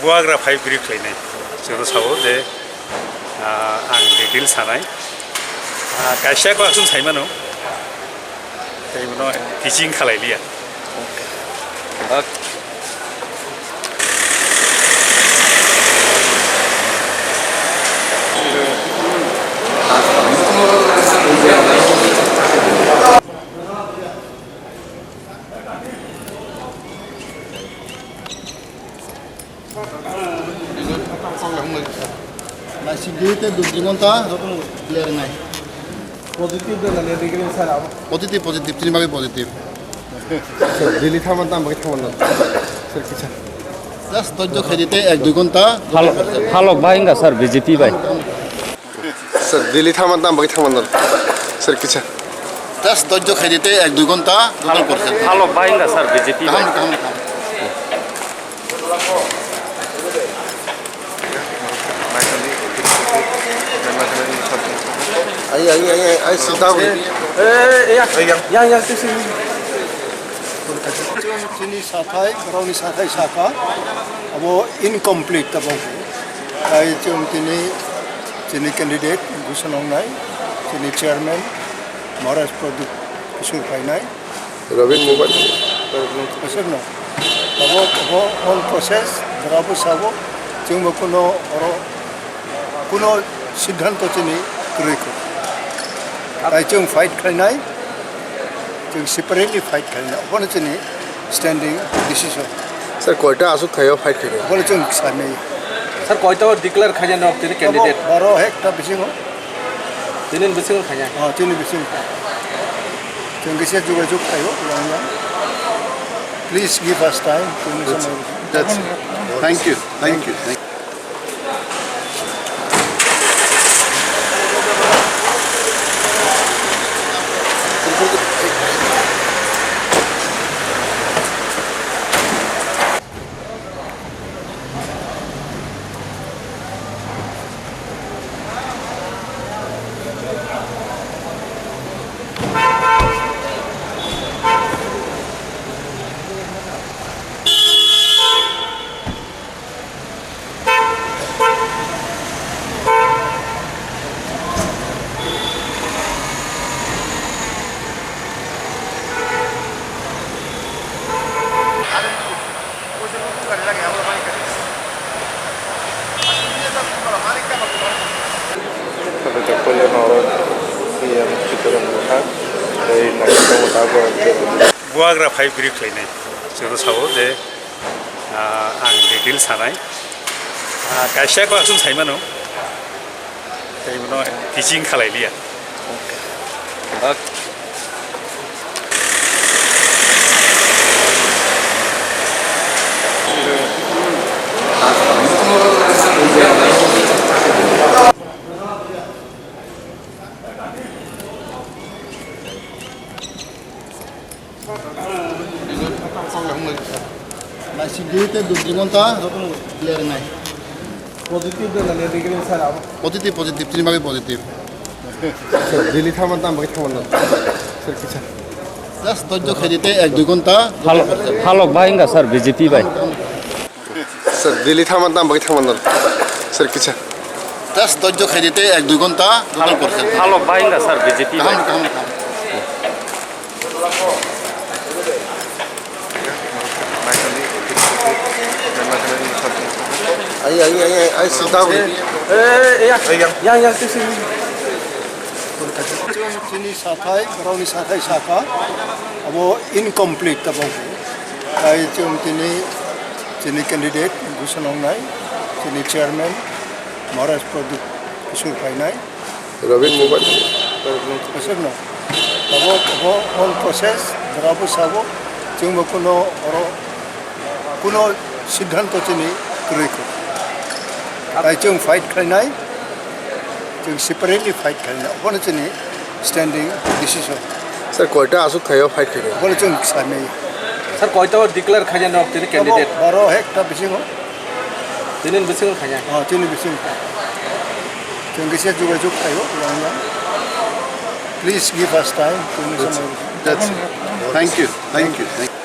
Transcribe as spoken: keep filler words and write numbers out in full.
Buagra phai brief khlainai. Chwngno sao je, ah, ang detail sanai. Ah, kaisa kok aswng sai mano. Tei bono teaching khalai liya. Naisingdi tei dui ghonta jotono clear wngnai. Positive de na negative sir abo? Positive, positive, chini bagwi positive. Sir, Delhi thangma tamo bagwi thangma na? Sir, kisa. Just dojjo khaidi tei ek dui ghonta. Halok, halok bahai wngkha sir B J P bai. Sir, Delhi thangma tamo bagwi thangma na? Sir, kisa. Just dojjo khaidi tei ek dui ghonta. Halok, halok bahai wngkha sir B J P bai. Kaham, kaham, kaham. Ai, ai, ai, ai, ai, sit down. Eh, eh, ya. Eh, yang. Yang, yang, sini, sini. Chini sathai, borokni sathai sakha, abo incomplete tabok. Tai chwng tini chini candidate Bhushan Ongnai, chini chairman Maharaj Pradyut Kishore phainai. Robin Mobile. Aswkno. Abo, abo on process, borabo sabo, chwngbo kuno oro, kuno siddhanto chini kwrwi kho. Tai chwng fight khlainai, chwng separately fight khlainai. Abono chini standing decision. Sir, koita aswk thaio fight khlainai? Abono chwng sanai. Sir, koita declare khainai nok tini candidate? Baro hekta bisingo. Tini bisingo khainai? Oh, tini bisingo. Chwng kisa jogajog khaio, yang yang. Please give us time, chwngni samung. That's, thank you, thank you, thank you. Buagra phai brief khlainai. Chwngno sao je, ah, ang detail sanai. Ah, kaisa kok aswng sai mano. Tei bono teaching khalai liya. Naisingdi tei dui ghonta jotono clear wngnai. Positive de na negative sir abo? Positive, positive, chini bagwi positive. Sir, Delhi thangma tamo bagwi thangma na? Sir, kisa. Just dojjo khaidi tei ek dui ghonta. Halok, halok bahai wngkha sir B J P bai. Sir, Delhi thangma tamo bagwi thangma na? Sir, kisa. Just dojjo khaidi tei ek dui ghonta. Halok, halok bahai wngkha sir B J P bai. Kaham, kaham, kaham. Ai, ai, ai, ai, ai, sit down. Eh, eh, eh, yang, yang, yang, sini, sini. Chini sathai, borokni sathai sakha, abo incomplete tabok. Tai chwng tini, chini candidate, Bhushan Ongnai, chini chairman, Maharaj Pradyut Kishore phainai. Robin Mobile. Aswkno. Abo, abo on process, borabo sabo, chwngbo kuno oro, kuno siddhanto chini kwrwi kho. Tai chwng fight khlainai, chwng separately fight khlainai. Abono chini standing decision. Sir, koita aswk thaio fight khlainai? Abono chwng sanai. Sir, koita declare khainai nok tini candidate? Baro hekta bisingo. Chini bisingo khaina. Oh, chini bisingo. Chwng kisa jogajog khaio, yang yang. Please give us time. Chini samai. That's, thank you, thank you, thank you.